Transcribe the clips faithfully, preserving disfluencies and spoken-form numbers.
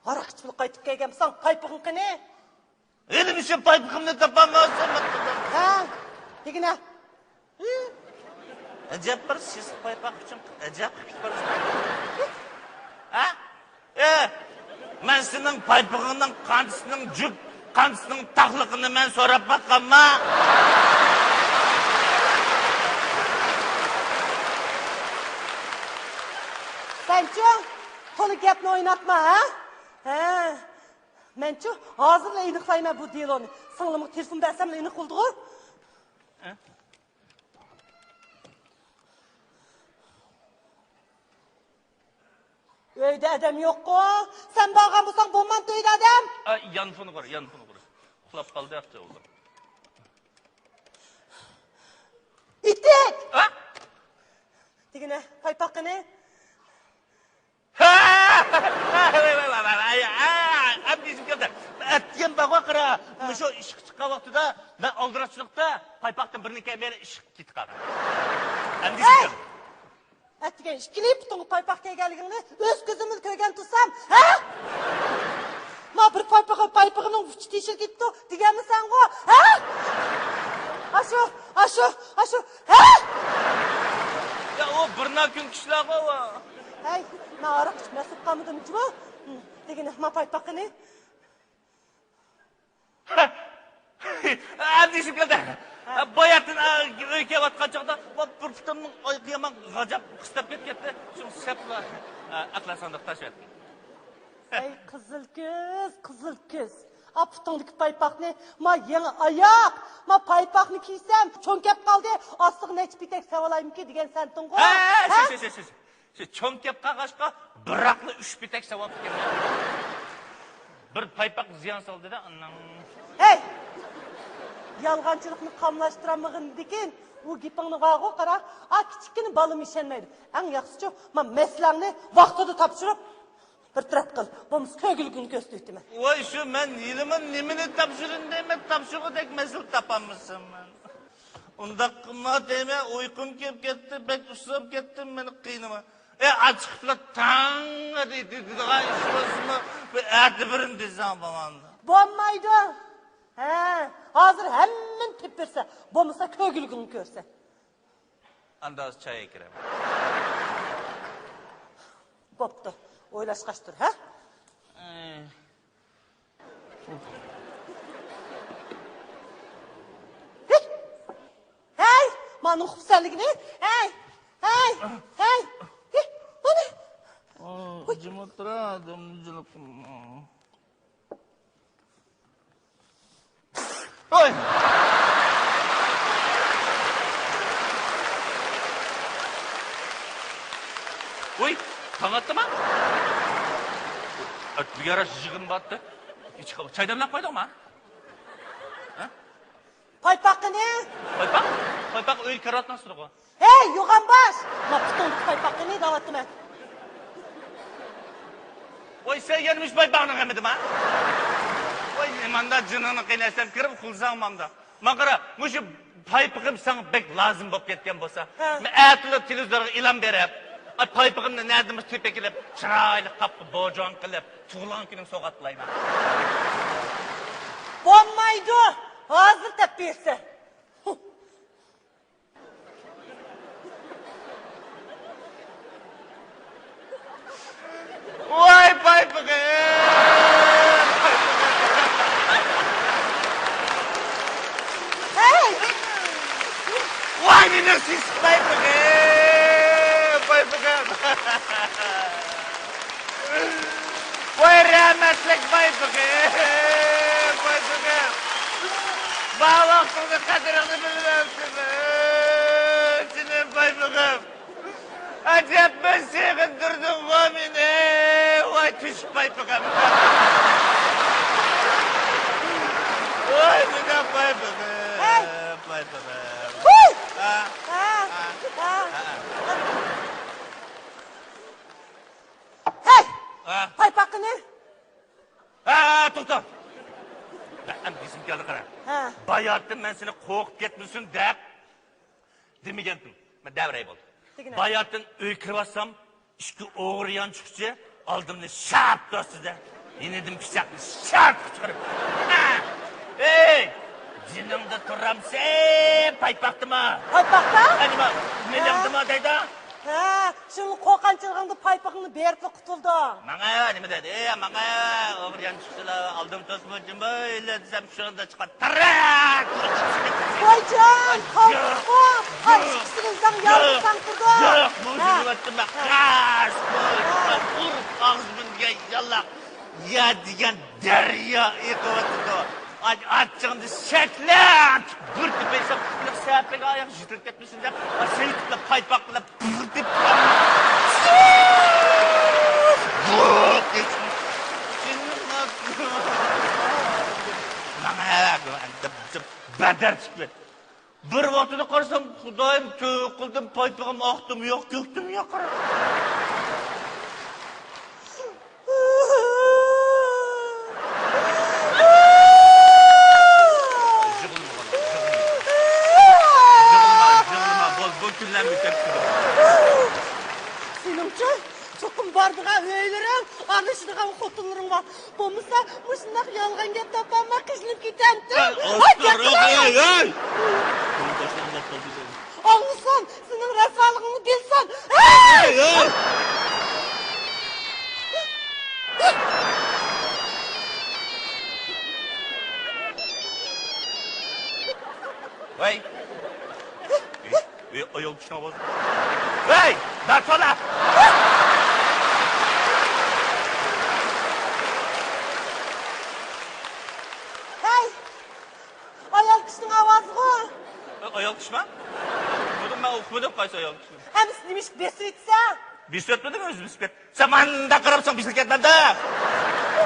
ھاراق ئىچىپ قايتىپ كەلگەنمىسەن، پايپىقىڭ قېنى؟ ھېلى مۇشۇ پايپىقىمنى تاپالمايۋاتىمەن. ھە، دېگىنە. ئەجەب بىر سېسىق پايپاق ئۈچۈن ئەجەب قىلىپ بارىسەن. ھە؟ ئە، مەن سېنىڭ پايپىقىڭنىڭ قانچىسىنىڭ جۈپ، قانچىسىنىڭ تاقلىقىنى مەن سوراپ باققانما؟ سەنچۇ، تولا گەپنى ئويناتما، ھە؟ ھە. مەنچۇ، ھازىرلا ئېنىقلايمەن بۇ دېلونى. سىڭلىمغا تېلېفون بەرسەملا ئېنىق بولىدىغۇ؟ ھە؟ ئۆيدە ئادەم يوققۇ؟ سەن بارغان بولساڭ بولمامتى ئۆيدە ئادەم؟ ئا، يانفونغا قارا، يانفونغا قارا. ئۇخلاپ قالدى ئاپچى ئوغلۇم. ئىتتىك! ئا؟ دېگىنە، پايپاققىنى. ھە! ۋاي، ۋاي، ۋاي، ۋاي، ۋاي، ئا، ئەمدى ئېسىمگە كەلدى. ئەتىگەن بارغۇ قارا، مۇشۇ ئىشقا چىققان ۋاقتىدا مەن ئالدىراپچىلىقتا پايپاقتىن بىرنى كىيمەيلا ئىشقا كېتىپ قالدىم. ئەمدى ئېسىمگە كەلدى. ئەتىگەن ئىككىلى پۇتۇڭغا پايپاق كىيگەنلىكىڭنى ئۆز كۆزۈم بىلەن كۆرگەن تۇرسام، ھە؟ ما بىر پايپىقى، پايپىقىمنىڭ ئۇچى تېشىلىپ كېتىپتۇ دېگەنمىسەنغۇ، ھە؟ ئاشۇ، ئاشۇ، ئاشۇ، ھە؟ يا، ئۇ بىر ناكۈن كىشىلەرغۇ ئۇ. ھەي، مەن ھاراق ئىچىپ مەست بولۇپ قالمىدىم جۇمۇ؟ دېگىنە، ما پايپاقىنى. ئەمدى ئېسىمگە كەلدى. باياتىن، ئا، ئۆيگە كېلىۋاتقان چاغدا، ۋا، بىر پۇتۇمنىڭ ئايىقى يامان غاجاپ قىستاپ كەتكەنتى. شۇڭا سەپلا، ئا، ئەقلەن ساندۇق تاشلىۋەتتىم. ئەي، قىزىل كۆز، قىزىل كۆز. ئا، پۇتۇڭدىكى پايپاقنى، ما، يېڭى ئاياق، ما، پايپاقنى كىيسەم، چوڭ كەپ قالدى، ئاستىغا نەچچە پېتەك سېلىۋالايمىكىن دېگەن سەنتىڭغۇ. ھە، ھە؟ شۇ، شۇ، شۇ، شۇ. شۇ چوڭ كەپ قالغاچقا، بىراقلا ئۈچ پېتەك ساۋاپ ئىكەن. بىر پايپاق زىيان سالدى-دە، ئاناڭ. ھەي! يالغانچىلىقنى قاملاشتۇرالمىغىنىدىكىن، ئۇ گېپىڭنى بارغۇ قارا، ئا، كىچىككىنە بالىمۇ ئىشەنمەيدۇ. ئەڭ ياخشىچۇ، ما، مەسىلەڭنى ۋاقتىدا تاپشۇرۇپ، بىر تەرەپ قىل. بولمىسا كۆرگۈلۈكۈڭنى كۆرسىتىۋېتىمەن. ۋاي، شۇ مەن ھېلىمۇ نېمىنى تاپشۇرىمەن دەيمەن، تاپشۇرغۇدەك مەسىلە تاپالمىسام مەن. ئۇنداق قىلما دەيمەن، ئۇيقۇم كېلىپ كەتتى، بەك ئۇسساپ كەتتىم، مېنى قىينىما. ئە، ئاچىقىپلا تاڭ دېيدىغان ئىش بولسىمۇ، بىر ئەتە بېرىمەن دېسەڭ بولمامدۇ؟ بولمايدۇ. ھە، ھازىر ھەممىنى تېپىپ بېرىسەن، بولمىسا كۆرگۈلۈكۈڭنى كۆرىسەن. ئاندىن ھازىر چاي ئەكىرەم. بوپتۇ، ئويلاشقاچ تۇر، ھە؟ ئەي. ھەي! مانا خۇپسەنلىكىنى. ھەي! ھەي! ھەي! ھەي! مانا. جىم ئولتۇرا، دەملىجىلىق. ھوي! ھوي! تاڭ ئاتتىما؟ ئەتىگە ياراشا يىغىن بارتتى. چاي دەملەپ قويدۇڭما؟ ھە؟ پايپاقىنى؟ پايپاق؟ پايپاق ئۆيگە كىرىۋاتماستىغۇ. ھەي، يوغان باش! ما پۇتۇڭدىكى پايپاقىنى دەۋاتىمەن. ۋاي، سەن يەنە مۇشۇ پايپاقنى غېمىدىما؟ ۋاي، نېمانداق جېنىڭنى قىينايسەن، كىرىپ ئۇخلىساڭ مامدا. ماڭا قارا، مۇشۇ پايپىقىم ساڭا بەك لازىم بولۇپ كەتكەن بولسا، ھە. مەن ئەتىلا تېلېۋىزورغا ئېلان بېرىپ، ئاي، پايپىقىمنى نەدىن تېپىپ ئېكىلىپ، چىرايلىق قاپقا بوجاڭ قىلىپ، تۇغۇلغان كۈنۈڭگە سوۋغات قىلايمەن. بولمايدۇ. ھازىر تېپىپ بېرىسەن. ۋاي پايپىقىم! ھەي! ۋاي مېنىڭ سېسىق پايپىقىم! پايپىقىم! ۋاي رەھمەتلىك پايپىقىم! پايپىقىم! بار ۋاقتىڭدا قەدرىڭنى بىلمەپتىمەن، جېنىم پايپىقىم! ئەجەب بىر سېغىندۇردۇڭغۇ مېنى، ۋاي تۆشۈك پايپىقىم! ۋاي مېنىڭ پايپىقىم! ھەي! پايپىقىم! ھۇي! ھە؟ ھە؟ ھە؟ ھە؟ ھەي! ھە؟ پايپاقىنى! ھە، توختا! مەن ئەمدى ئېسىمگە كەلدى، قارا. ھە. باياتىن مەن سېنى قورقۇپ كەتمىسۇن دەپ دېمىگەنتىم. مەن دەۋرەي بولدى. دېگىنە. باياتىن ئۆيگە كىرىۋاتسام، ئىككى ئوغرى يانچۇقچى ئالدىمنى شارت توستىدە. يېنىدىن پىچاقنى شارت چىقىرىپ، «ھە! ئەي! جېنىڭدا تۇرامسەن، پايپاقتىما؟» پايپاقتا؟ ھە، نېمە، ھە. مېلىڭدىما دەيدۇ. ھە، شۇڭا قورققان چېغىڭدا پايپىقىڭنى بېرىپلا قۇتۇلدۇڭ. ماڭا نېمە دەيدۇ؟ ئەي، ماڭا ئوغرى يان چىقسىلا، ئالدىم توسما جىمبايلا دېسەم، شۇندا چىققان تەرەك! ۋايجان، قالدىڭمۇ؟ ئاشىقىسىنى ئۆزۈڭ يالغۇز ساڭ تۇردۇڭ. ياق، بۇ ھە. سۆزلەۋەتتىم مەن. ھە. راست، بۇ ھە. ئۇر ئاغزىمنى يالاق. يا دېگەن دەريا ئېقىۋاتىدۇ. ئاچ-، ئاچچىقىمدا سەتلەپ بىر تېپەيسەم، سەپىگە ئاياق يېتىلىپ كەتمىسۇن دەپ، سېلىقلا پايپاق بىلەن بىر تېپىپ، ماڭا بەدەر چىقىپ كەتتى. بىر ۋاقتىدا قارىسام، خۇدايىم، تۆۋە قىلدىم، پايپىقىم ئاقتىمۇ يوق، كۆكتىمۇ يوق. يىغلىما، بالام، يىغلىما. يىغلىما، يىغلىما، بول، بۇ كۈنلەرمۇ ئۆتۈپ كېتىدۇ. سېنىڭچە؟ چوقۇم بارىدىغان ئۆيلىرىڭ، ئارىلىشىدىغان خوتۇنلىرىڭ بار. بولمىسا مۇشۇنداق يالغان گەپ تاپالماي قىينىلىپ كېتەمتىڭ. ھەي، ھەي، ئوستۇرۇق، ھەي، ھەي! ئاڭلىسام، سېنىڭ رەسۋالىقىڭنى بىلسەم. ھەي! ھەي، ھەي! ۋەي! ئايال كىشىنىڭ ئاۋازى. ۋەي! دەرسالا! ھەي! ئايال كىشىنىڭ ئاۋازىغۇ. ئايال كىشىما؟ بۇنى مەن ئۇقمىدىم، قايسى ئايال كىشى؟ ئەمىسە نېمىشقا بېسىۋېتىسەن؟ بېسىۋەتمىدىم، ئۆزى بېسىپ كەتتى. سەن مانداق قاراپسەن، بېسىپ كەتمەمدە.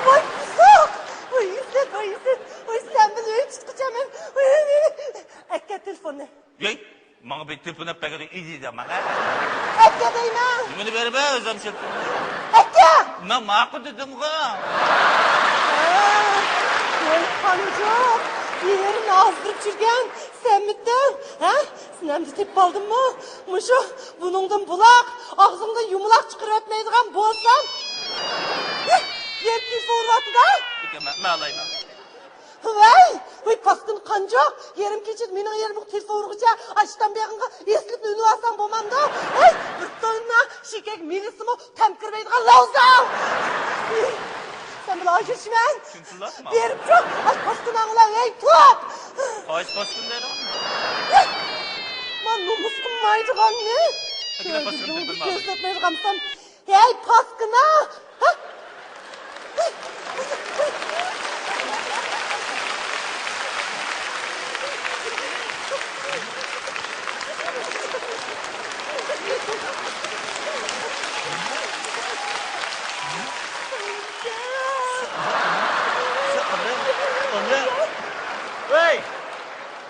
ۋاي بۇزۇق! ۋاي ئىززەت، ۋاي ئىززەت! ۋاي سەن بىلەن ئۆي تۇتقۇچە مەن. ۋاي، ۋاي، ۋاي. ئەكەل تېلېفوننى. ۋەي! ماڭا بىر تېلېفون ئەپ بەرگىن، ئىدى دە ماڭا. ئەكە دەيمەن. نېمىنى بېرىمەن، ئۆزۈم شىركەت. ئەكە! مەن ماقۇل دېدىمغۇ. ھە، ۋاي قانجۇق، يېرىنى ئازدۇرۇپ يۈرگەن سەنمىتىڭ، ھە؟ سېنى ئەمدى تېپىپ ئالدىممۇ؟ مۇشۇ بۇنىڭدىن بۇلاق، ئاغزىڭدىن يۇمىلاق چىقىرىۋەتمەيدىغان بولسام. يەنە تېلېفون ئۇرۇۋاتىدۇ. ئۇكا، مەن، مەن ئالايمەن. ۋەي! ۋەي، پاسكىنا قانجۇق! يېرىم كېچىدە مېنىڭ يېرىمگە تېلېفون ئۇرغۇچە ئاشتان بېغىڭغا ئېسىلىپ ئۈنۈۋالساڭ بولمامدۇ؟ ۋەي، بىر توننا شېكەك مېلىسىمۇ تەم كىرمەيدىغان لاۋزاڭ! سەن بىلەن ئاجرىشىمەن! شۇنچىلىكمۇ؟ بېرىپ تۇر! ئاي، پاسكىناڭلا، ۋەي، توپ! قايسى پاسكىنا دەيدىغان؟ مانا نومۇس قىلمايدىغاننى! كۆزلىرىڭنى كۆرسەتمەيدىغانسەن! ھەي، پاسكىنا! ھە؟ ۋەي!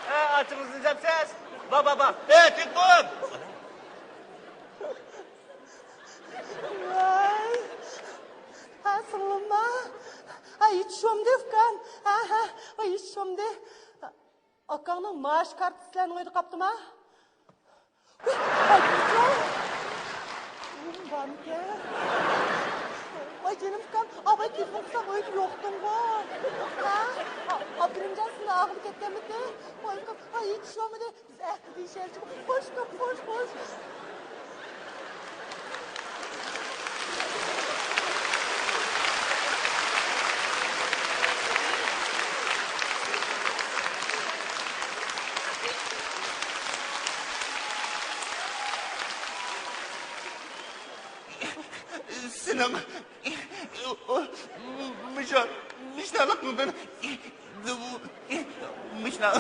ئە، ئاچىڭىزنى دەپسىز؟ با، با، با. ئە، تېلېفون! ۋاي. ھە، سىڭلىمما؟ ھە، يېتىشىۋامدى، ئۇكام؟ ھە، ھە، ۋاي، يېتىشىۋامدى. ئاكاڭنىڭ مائاش كارتىسى سىلەرنىڭ ئۆيدە قاپتىما؟ ۋاي، بارمىكەن؟ ۋاي، جېنىم ئۇكام، ئاۋاي تېلېفون قىلسام ئۆيدە يوقتۇڭغۇ. ھە؟ ئا-، ئابدۇرېھىمجان سېنى ئاغىلى كەتكەنمىتى؟ ۋاي، ئۇكام، ھە، يېتىشىۋالمىدى. بىز ئەھدى دېيىشەرچۇ. خوش، خوش، خوش. سېنىڭ مىشا-، مىشنالىقىڭدىن مىشنا-،